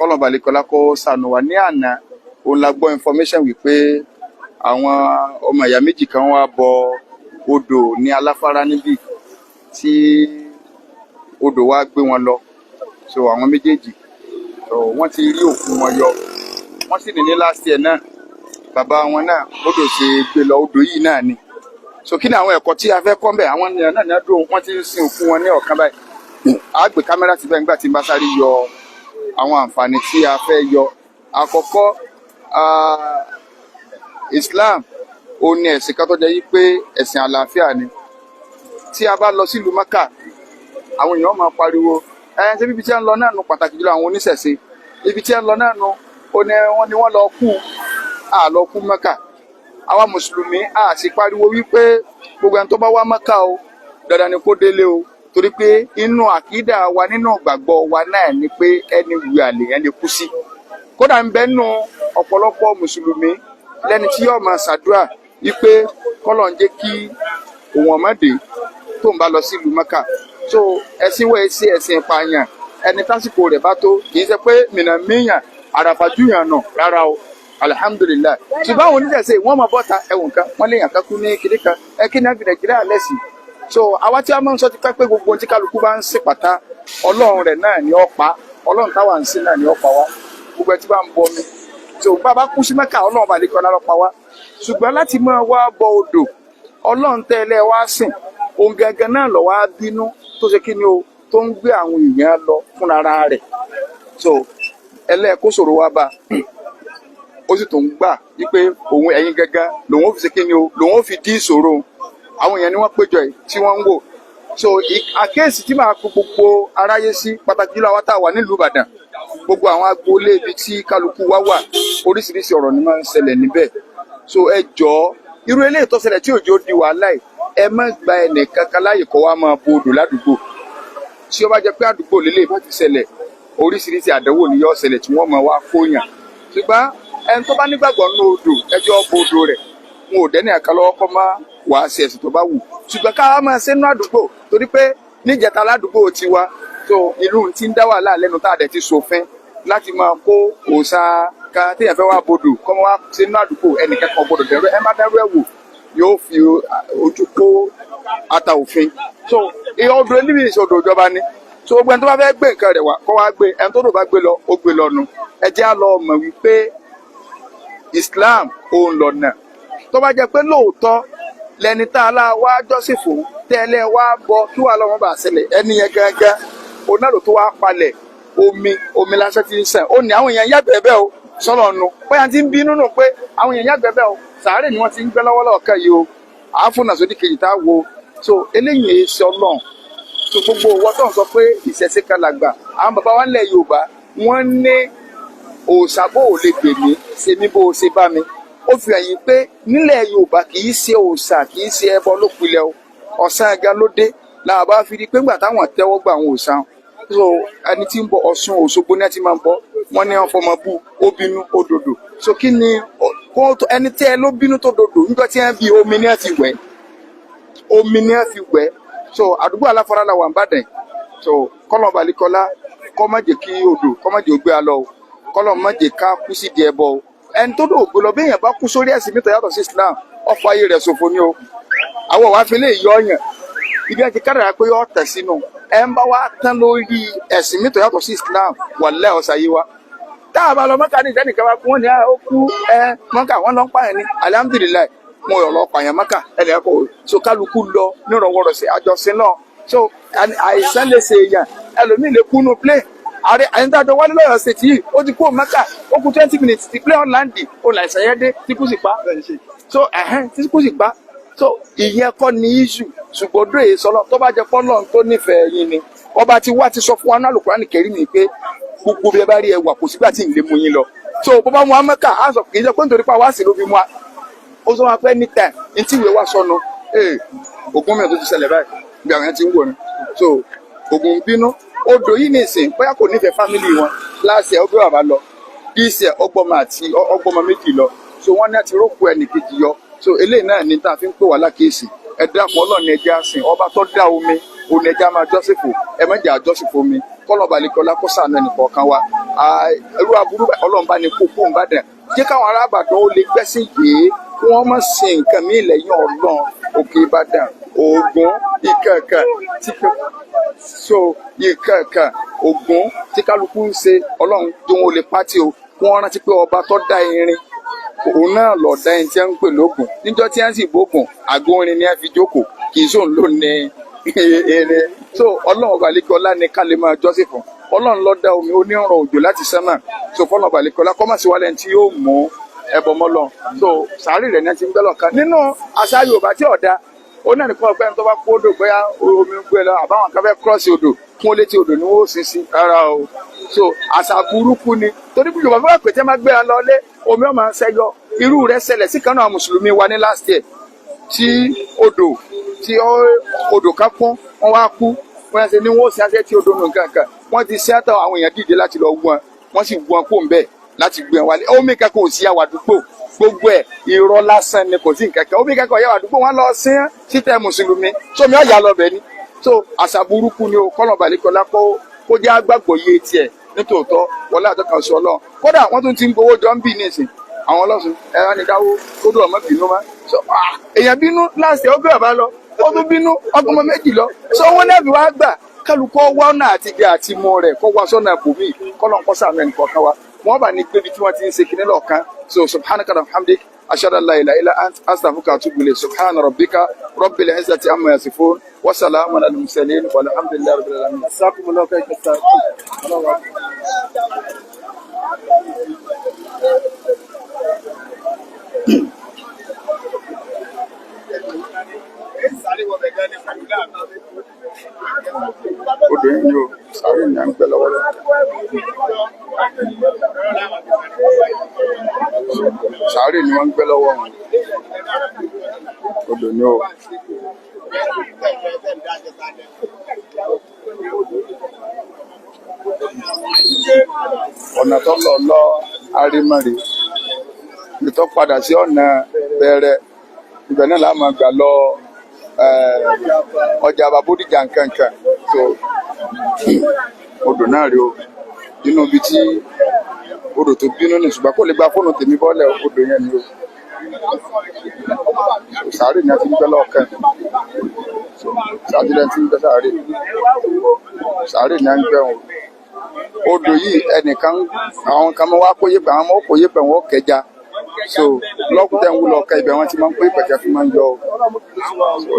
Kọ́lọ̀ balẹ̀kọ́lá kó ṣàánú wa. Ní àná òun la gbọ́ information wípé àwọn ọmọ ìyá méjì kan wá bọ odò ní Aláfárá níbí tí odò wá gbé wọn lọ. So àwọn méjèèjì, so wọ́n ti rí òkú wọn yọ. Wọ́n sì ní ní last year náà, bàbá wọn náà, odò ṣe gbé lọ, odò yìí náà ni. So kí ni àwọn ẹ̀kọ́ tí a fẹ́ kọ́ mbẹ̀? Àwọn ènìyàn náà ní àdó wọ́n ti ń sin òkú wọn ní ọ̀kan báyìí. A gbé kámẹ́rà síbẹ̀ nígbà tí n bá sáré yọ àwọn àǹfààní tí a fẹ́ yọ. Àkọ́kọ́, Islam ó ní ẹ̀sìn kan tó jẹ́ yí pé ẹ̀sìn àlàáfíà ni. Tí a bá lọ sílùú Mẹ́kà, àwọn èèyàn máa pariwo ẹ ṣé ibi tí a ń lọ náà nu, pàtàkì jùlọ àwọn oníṣẹ̀ṣe, ibi tí a ń lọ náà nu, ó ní wọ́n ní wọ́n lọ kú, à lọ kú Mẹ́kà. Àwa mùsùlùmí a sì pariwo wípé gbogbo ẹni tó bá wá Mẹ́kà o, dandan ni kó délé o, torí pé inú àkídà wa, nínú ìgbàgbọ́ wa náà ni pé ẹni wù àlè yẹn lè kú sí. Kódà ń bẹ nù ọ̀pọ̀lọpọ̀ mùsùlùmí lẹ́ni tí yóò máa ṣàdúrà wípé kọ́lọ̀ ń jẹ́ kí òun ọmọdé tó ń bá lọ sílùú Mẹ́kà. So ẹ̀sìn wẹ̀ ṣe ẹ̀sìn ìpààyàn. Ẹni tásìkò rẹ̀ bá tó, kì í ṣe pé mìnà míyàn àràfàjúyàn nà rárá o, alihamudulilayi. Ṣùgbọ́n àwọn oníṣẹ̀ṣe wọ́n máa bọ́ta ẹ̀wọ̀n kan, wọ́n lè yàn kan kú ní kiri kan ẹ kí ní á fi Nàìjíríà lẹ́sìn. So àwa tí a máa ń sọ ti pẹ́ pé gbogbo ohun tí kálukú bá ń sìn pátá, Ọlọ́run rẹ̀ náà ni ó pa. Ọlọ́run táwa ń sìn náà ni ó pa wá. Gbogbo ẹ tí bá ń bọ mi, so bá a bá kú sí Mẹ́kà, Ọlọ́run bá lè kọ́ lọ́ọ́ pa wá. Ṣùgbọ́n láti máa wá bọ odò, Ọlọ́run tẹ́lẹ̀ wá sìn, òun gangan náà lọ́ wá bínú tó ṣe kí ni o, tó ń gbé àwọn èèyàn lọ fúnra rẹ̀. So ẹlẹ́ẹ̀kó ṣòro wá bá ó sì tún gbà wípé òun ẹ̀yin gangan lòun ó fi ṣe kí ni o, lòun ó fi dí ìṣòro. Àwọn èèyàn ni wọ́n péjọ yìí tí wọ́n ń wò. So àkíyèsí tí màá kó gbogbo aráyé sí, pàtàkì jùlọ àwọn tá a wà nílùú Ìbàdàn, gbogbo àwọn agboolé ibi tí kálukú wá wà, oríṣiríṣi ọ̀rọ̀ ni máa ń ṣẹlẹ̀ níbẹ̀. So ẹ jọ̀ọ́, irú eléyìí tó ṣẹlẹ̀ tí òjò di wàhálà yìí, ẹ má gba ẹnì kankan láàyè kó wá máa bo odò ládùúgbò. Tí ó bá jẹ́ pé àdúgbò lélẹ̀ bá ti ṣẹlẹ̀, oríṣiríṣi àdánwò ni yóò ṣẹlẹ̀ tí wọ́n máa wá kóyàn. Ṣùgbọ́n ẹni tó bá nígbàgbọ́ nínú odò, ẹjọ́ bo odò rẹ̀, wọn ò dẹ́ni àká lọ́wọ́ kọ́ máa wàá ṣe ẹ̀sìn tó bá wù. Ṣùgbọ́n ká máa ṣe nínú àdúgbò, torí pé níjẹta ládùúgbò tiwa tó ìlú ti ń dá wàhálà lẹ́nu, tá a dẹ̀ ti ṣòfin láti máa kó òòṣà kan téèyàn fẹ́ wá bodò kọ́ máa wá ṣe nínú àdúgbò. Ẹnìkan kan gbọdọ̀ dẹ̀rọ ẹ má dárú ẹ̀ wò, yóò fi ojú kó ata òfin. So ìyá odò níbi ìṣòdò ìjọba ni. So gbogbo ẹni tó bá fẹ́ gbé nǹkan rẹ̀ wá, kó wá gbé. Ẹni tó dò bá gbé lọ, ó gbé lọ nu. Ẹ jẹ́ á lọ mọ̀ wípé Islam òun lọ̀nà. Tó bá jẹ́ pé lóòótọ́ lẹni tá a lá wá jọ́sìn fún tẹ́lẹ̀ wá bọ, kí wàá lọ́wọ́ bá ṣẹlẹ̀, ẹni yẹn gangan òun náà ló tó wá palẹ̀ omi, omi lásán ti ń sàn. Ó ní àwọn èèyàn yàgbẹ́ bẹ́ẹ̀ o, sọ́nà nu bóyá ti ń bínú nù pé àwọn èèyàn yàgbẹ́ bẹ́ẹ̀ o. Sàárè ni wọ́n ti ń gbẹ́ lọ́wọ́lọ́wọ́ kan yìí o, àáfọ̀nà sódì kejì tá a wo. So eléyìí èé ṣe Ọlọ́run. So gbogbo owó tó ń sọ pé ìṣẹ̀ṣe kan làgbà, àwọn bàbá wa ńlẹ̀ Yorùbá, wọ́n ní òòṣà bó ò lè gbè mí ṣe mí bó o ṣe bá mi. Ó fi hàn yín pé nílẹ̀ Yorùbá, kì í ṣe òòṣà, kì í ṣe ẹbọ ló pilẹ̀ o. Ọ̀sán gan ló dé làwọn bá fi di pé ńgbà táwọn tẹ́wọ́ gbà àwọn òòṣà. So ẹni tí ń bọ Ọ̀ṣun Òṣogbo ní ẹ ti máa ń bọ, wọ́n ní wọ́n fọmọ bú, ó bínú, ó dòdò. So kí ni ẹni tí ẹ ló bínú tó dòdò níjọ́ tí ẹ bí omi ní ẹ ti wẹ̀, omi ní ẹ fi wẹ̀. So àdúgbò Aláfárá la wà ń bàdàn. So kọ́lọ̀ balikọ́lá kọ́ má jẹ́ kí odò kọ́ má jẹ́ ó gbé wa lọ o, kọ́lọ̀ má jẹ́ ká kú sí di ẹbọ o. Ẹni tó dò gbé lọ, bí èèyàn bá kú sórí ẹ̀sìn mìíràn yàtọ̀ sí Islam, ọ̀fọ̀ ayé rẹ̀ ṣòfò ni o. Àwọn wàá fi lè yọ ọyàn ibi ẹ ti kádàrá pé yọ tẹ̀ sínú ẹ ń bá wa tán lórí ẹ̀sìn mìíràn yàtọ̀ sí Islam, wàláhì ọ̀sà yé wa. Tá a bá lọ Mọ́kà ní ìdánìkan bá kú, wọ́n ní ó kú ẹ Mọ́kà, wọ́n lọ ń pààyàn ní. Alihamudulilayi, wọn ò lọ pààyàn Mọ́kà ẹnì ẹ̀kọ́. So kálukú lọ nírọ̀wọ́rọ̀sẹ̀ àjọsìn náà. So àìsàn lè ṣe èèyàn, ẹlòmíì lè kú nù plane. Ààrẹ àyíntàjọ wálé lọ́yọ̀ ṣètì yìí, ó ti kú Mẹ́kà, ó kú 20 minutes tí plane land, ó láìsàn yẹn dé tí kú sì pa. So ẹ̀hẹ́n, tí kú sì pa. So ìyẹn kọ́ ni issue. Ṣùgbọ́n dóye sọlọ tó bá jẹ́ pọ́lọ́n tó nífẹ̀ẹ́ yín ni, ọba tí wá ti sọ fún wa náà Al-Qur'ani Karim mi pé gbogbo bí ẹ bá rí ẹ wà, kò sígbà tí ì lè mú yín lọ. So bó bá mú wa Mẹ́kà, á sọ kì í ṣe pé nítorí pé àwa sì ló fi mú wa. Ó sọ wọn pé anytime ní tí ìwé wa sọnù ee ogun mìíràn tó ti ṣẹlẹ̀ báyìí bí àwọn yẹn ti ń wò ni. So ogun bínú odò yìí ní ìsìn, bóyá kò nífẹ̀ẹ́ family wọn. Láàṣẹ ó gbé bàbá lọ, díìsì ọgbọmọ àti ọgbọmọ méjì lọ. So wọn ní àti rókù ẹnì kejì yọ. So eléyìí náà ní tá a fi ń pè wá lákèésì. Ẹ dákun, Ọlọ́run ní ẹjẹ́ àsìn. Ọba tó dá omi òun ní ẹjẹ́ á máa jọ́sìn fún. Ẹ má jẹ́ àjọsìn fún omi. Kọ́lọ́ba lẹ́kọ́lá kó ṣàánú ẹnìkọ̀ọ̀kan wa. Irú aburú Ọlọ́run bá ní kó kó ń bàdàn jẹ́ káwọn ará Ìbàdàn ó lè gbẹ́sìn yìí, kí wọ́n má sin nǹkan míì lẹ́yìn Ọlọ́run. Òkè Ìbàdàn, Ògún, ìkẹ̀kẹ̀ tí so ìkẹ̀kẹ̀ Ògún tí kálukú ń ṣe, Ọlọ́run tí wọn ò lè pátì o. Kí wọ́n rántí pé ọba tó dá irin, òun náà lọ dá ẹni tí wọ́n ń pè lóògùn. Níjọ́ tí wọ́n sì bókun, àgọ́ orin ni wọ́n fi jókòó, kì í sóun ló ní eré. So Ọlọ́run ọba àlekè ọlá ni ká lè máa jọ́sìn fún. Ọlọ́run ló dá omi, onírọ̀ òjò láti sánmà. So fọlọ́run ọba àlekè ọlá kọ́mọ̀sí wálẹ̀ tí yóò mú ẹbọ mọ́ lọ. So sàárì rẹ̀ ní ti ń gbẹ́lọ̀ kan nínú àṣà Yorùbá tí ọ̀dà ó náà nìkan ọgbẹ́ni tó bá kó odò, bóyá omi ń gbé lọ, àbáwọn kan fẹ́ kírọ́ọ̀sì odò kún ó létí odò ni wọ́n ó sin sí rárá o. So àṣà burúkú ni, torí bí Yorùbá fẹ́ pè tí wọ́n bá gbéra lọ lé omi ọmọ ń ṣẹ́yọ. Irú rẹ̀ ṣẹlẹ̀ sí kan náà mùsùlùmí wa ní last year, tí odò tí odò kan kún, wọ́n wá kú. Wọ́n ṣe ní wọ́n ó ṣe àṣẹ tí odò nù kankan, wọ́n ti ṣe àtọ̀, àwọn èèyàn dìde láti lọ wú wọn, wọ́n sì wú wọn kó ń bẹ́ẹ̀ láti gbé wọn wálé. Omi kankan ò sí àwọn àdúgbò, gbogbo ẹ̀ irọ́ lásán ni, kò sí nǹkan kan. Omi kankan ọ̀yà àdúgbò wọn lọ sí títẹ̀ mùsùlùmí, sómi ọ̀yà lọ bẹ̀ ni. So àṣà burúkú ni o. Kọ́nà balẹ̀kọ́lá kó jẹ́ àgbàgbọ́ yé tiẹ̀ nítòótọ́ wọlé àtọ́ka sọ Ọlọ́run. Kódà wọ́n tún ti ń gbowó jọ ń bì nísìn àwọn ọlọ́sùn ẹ̀rọ ni dáwó kódò ọmọ bínú má. So èèyàn bínú láti ó gbé bàbá lọ, ó tún bínú ọgbọ́n ọmọ méjì lọ. So owó náà fi wá gbà kálukọ́ wá ọ̀nà àtijọ́ àti mọ rẹ̀ kọ́ wá sọ́nà bòmí. Kọ́lọ̀ ń kọ́ sàmì ẹnìkọ̀ọ̀kan wa, wọ́n bá ní pébi tí wọ́n ti ń ṣe kinní lọ́ọ̀kan. So subhanaka wa hamdik, ashhadu an la ilaha illa ant, astaghfiruka wa atubu ilayk. Subhana rabbika rabbil izzati amma yasifun wa salamun alal mursalin, walhamdulillahi rabbil alamin. Odò yìí ni o, sáré ní à ń gbẹ lọ́wọ́lọ́wọ́. Sáré ni wọ́n ń gbẹ lọ́wọ́ wọn. Odò ni o. Ọ̀nà tó lọ lọ arímọ̀rì ìtọ́ padà sí ọ̀nà bẹ̀rẹ̀ ibẹ̀ náà la máa gbà lọ ọjà Bódìjà nkankan. So odò náà rí o, nínú ibi tí odò tó bínú ní, ṣùgbọ́n kò lè gba fóònù tèmi bọ́lẹ̀. Odò yẹn ni o. Sàárè ni a ti ń gbẹ́ lọ́ọ̀kan. Sàárè ni a ti ń gbẹ́ sàárè. Sàárè ni a ń gbẹ́ wọn. Odò yìí ẹnìkan, àwọn kan máa wá kó yẹ̀pẹ̀, àwọn máa kó yẹ̀pẹ̀ wọn ó kẹja. So blọọkù tẹ̀ ń wú lọ ká ibẹ̀ wọ́n ti máa ń kó yẹ̀pẹ̀ tí a fi máa ń yọ o. So.